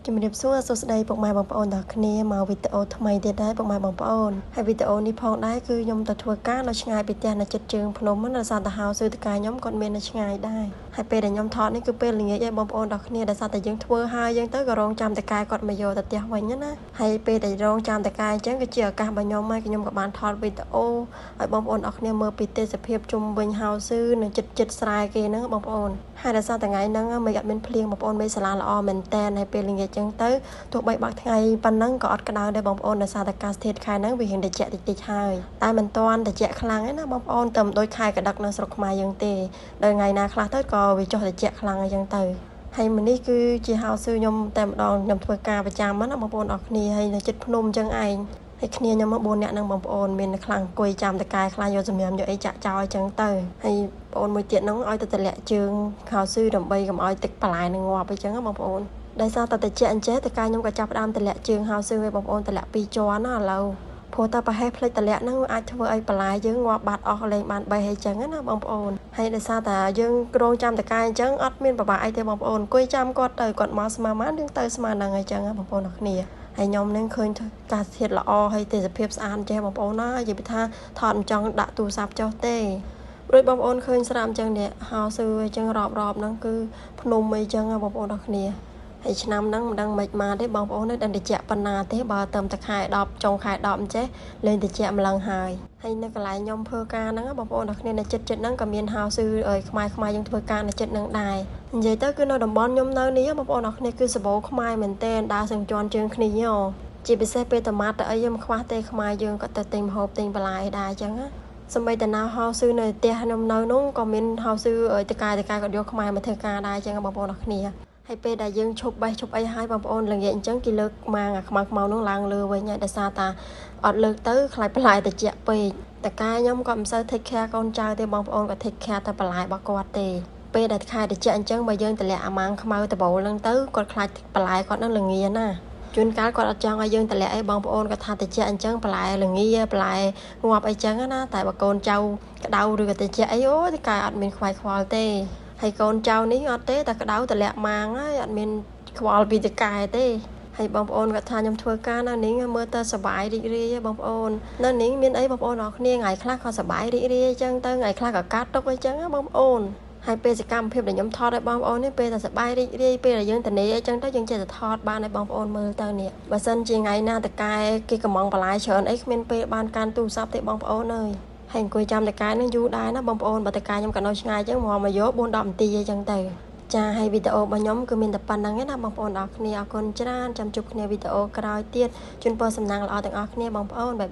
ជំរាបសួរសួស្តីពុកម៉ែបងប្អូនទាំងគ្នាមកវីដេអូថ្មីទៀតដែរពុកម៉ែបងប្អូនហើយវីដេអូនេះផងដែរគឺខ្ញុំទៅធ្វើការនៅឆ្ងាយពីផ្ទះនៅជិតជើងភ្នំណាដោយសារតែហៅស៊ឺតកាខ្ញុំគាត់មាននៅឆ្ងាយដែរហើយពេលដែលខ្ញុំថតនេះគឺពេលល្ងាចឯងបងប្អូនទាំងគ្នាដោយសារតែយើងធ្វើហើយយើងទៅក៏រងចាំតកាគាត់មកយកទៅផ្ទះវិញណាហើយពេលដែលរងចាំតកាអញ្ចឹងគឺជាឱកាសរបស់ខ្ញុំហើយខ្ញុំក៏បានថតវីដេអូឲ្យបងប្អូនអរគ្នាមើលពីទេសភាពជុំវិញហៅស៊ឺនៅជិតជិតស្រែគេហ្នឹងបងប្អូនហើយដោយសារតែថ្ងៃហ្នឹងមេឃអត់មានភ្លៀងបងប្អូនមេឃសាលាល្អមែនតើហើយពេលល្ងាចចឹងទៅទោះបីបើកថ្ងៃប៉ុណ្ណឹងក៏អត់ក្តៅដែរបងប្អូនដោយសារតែអាកាសធាតុខែហ្នឹងវារៀងត្រជាក់តិចៗហើយតែមិនទាន់ត្រជាក់ខ្លាំងទេណាបងប្អូនតែមិនដូចខែកដឹកនៅស្រុកខ្មែរយើងទេដល់ថ្ងៃណាខ្លះទៅក៏វាចុះត្រជាក់ខ្លាំងអញ្ចឹងទៅហើយមួយនេះគឺជាហៅស៊ឺខ្ញុំតែម្ដងខ្ញុំធ្វើការប្រចាំណាបងប្អូនអរគ្នាហើយនៅចិត្តភ្នំអញ្ចឹងឯងហើយគ្នាខ្ញុំមក4នាក់ហ្នឹងបងប្អូនមានខ្លាំងអង្គុយចាំតកែខ្លះយកសម្រាមយកអីចាក់ចោលអញ្ចឹងទៅហើយបងប្អូនមួយទៀតហ្នឹងឲ្យទៅតម្លាក់ជើងខោស៊ឺដើម្បីកុំឲ្យទឹកបន្លែនឹងងាប់អញ្ចឹងណាបងប្អូនដោយសារតែតិចអញ្ចេះតកែខ្ញុំក៏ចាប់ផ្ដើមតម្លាក់ជើងហៅស៊ឺឲ្យបងប្អូនតម្លាក់ពីរជាន់ណាឥឡូវព្រោះតែប្រហែលផ្លេចតម្លាក់ហ្នឹងអាចធ្វើឲ្យបន្លែយើងងាប់បាត់អស់លែងបានបេះអីចឹងណាបងប្អូនហើយដោយសារតែយើងគ្រងចាំតកែអញ្ចឹងអត់មានប្របាក់អីទេបងប្អូនអង្គុយចាំគាត់ទៅគាត់មកស្មើម៉ានយើងទៅស្មើហ្នឹងអីចឹងណាបងប្អូនអរគ្នាហើយខ្ញុំនឹងឃើញកាសធាតុល្អហើយទេសភាពស្អាតចេះបងប្អូនណានិយាយពីថាថតមិនចង់ដាក់ទូរស័ព្ទចុះទេរួចបងប្អូនឃើញស្រាប់អញ្ចឹងនេះហោស៊ឺអញ្ចឹងរอบៗហ្នឹងគឺភ្នំអីចឹងបងប្អូនអរគ្នាហើយឆ្នាំហ្នឹងមិនដឹងមិនមកទេបងប្អូនដឹងតិចប៉ុណ្ណាទេបើទៅតែខែ10ចុងខែ10អញ្ចេះលេងតិចម្លឹងហើយហើយនៅកន្លែងខ្ញុំធ្វើការហ្នឹងបងប្អូនអរគ្នានៅចិត្តចិត្តហ្នឹងក៏មានហៅស៊ឺខ្មែរខ្មែរយើងធ្វើការនៅចិត្តហ្នឹងដែរនិយាយទៅគឺនៅតំបន់ខ្ញុំនៅនេះបងប្អូនអរគ្នាគឺសបោខ្មែរមែនទែនដើរសឹងជន់ជើងគ្នាហ៎ជាពិសេសពេលតម៉ាតទៅអីខ្ញុំខ្វះទេខ្មែរយើងក៏ទៅទិញម្ហូបទិញបន្លែដែរអញ្ចឹងណាសម្បីតាណាហៅស៊ឺនៅផ្ទះខ្ញុំនៅនោះក៏មានហៅស៊ឺតកែតកែក៏យកខ្មែរមកធ្វើការដែរអញ្ចឹងបងប្អូនអរគ្នាហើយពេលដែលយើងឈប់បេះឈប់អីហើយបងប្អូនល្ងាចអញ្ចឹងគេលើកម៉ាងអាខ្មៅខ្មៅនោះឡើងលើវិញហើយដោយសារតាអត់លើកទៅខ្លាចបន្លែតិចពេកតកែខ្ញុំក៏មិនសូវ take care កូនចៅទេបងប្អូនក៏ take care តែបន្លែរបស់គាត់ទេពេលដែលខែតិចអញ្ចឹងបើយើងតម្លាក់អាម៉ាងខ្មៅដបូលហ្នឹងទៅគាត់ខ្លាចបន្លែគាត់នឹងល្ងាណាជួនកាលគាត់អត់ចង់ឲ្យយើងតម្លាក់អីបងប្អូនគាត់ថាតិចអញ្ចឹងបន្លែល្ងាបន្លែងាប់អីចឹងណាតែបើកូនចៅក្តៅឬក៏តិចអីអូតកែអត់មានខ្វាយខ្វល់ទេហើយកូនចៅនេះអត់ទេតែក្តៅតម្លាក់ម៉ាងហើយអត់មានខ្វល់ពីតកែទេហើយបងប្អូនគាត់ថាខ្ញុំធ្វើការនៅនេះមើលទៅសប្បាយរីករាយបងប្អូននៅនេះមានអីបងប្អូនអរគ្នាថ្ងៃខ្លះក៏សប្បាយរីករាយអញ្ចឹងទៅថ្ងៃខ្លះក៏កាត់ទុកអីចឹងណាបងប្អូនហើយពេលសកម្មភាពដែលខ្ញុំថតឲ្យបងប្អូននេះពេលតែសប្បាយរីករាយពេលដែលយើងតនីអីចឹងទៅយើងចេះតែថតបានឲ្យបងប្អូនមើលទៅនេះបើសិនជាថ្ងៃណាតកែគេកំងបន្លាយច្រើនអីគ្មានពេលបានកាន់ទូរស័ព្ទទេបងប្អូនអើយហើយអង្គុយចាំតកែនឹងយូរដែរណាបងប្អូនបើតកែខ្ញុំក៏នៅឆ្ងាយចឹងមកមកយក4 10នាទីអីចឹងទៅចាហើយវីដេអូរបស់ខ្ញុំគឺមានតែប៉ុណ្្នឹងឯណាបងប្អូនអរគ្នាអរគុណច្រើនចាំជួបគ្នាវីដេអូក្រោយទៀតជូនពរសំណាងល្អទាំងអស់គ្នាបងប្អូនបាយបាយ។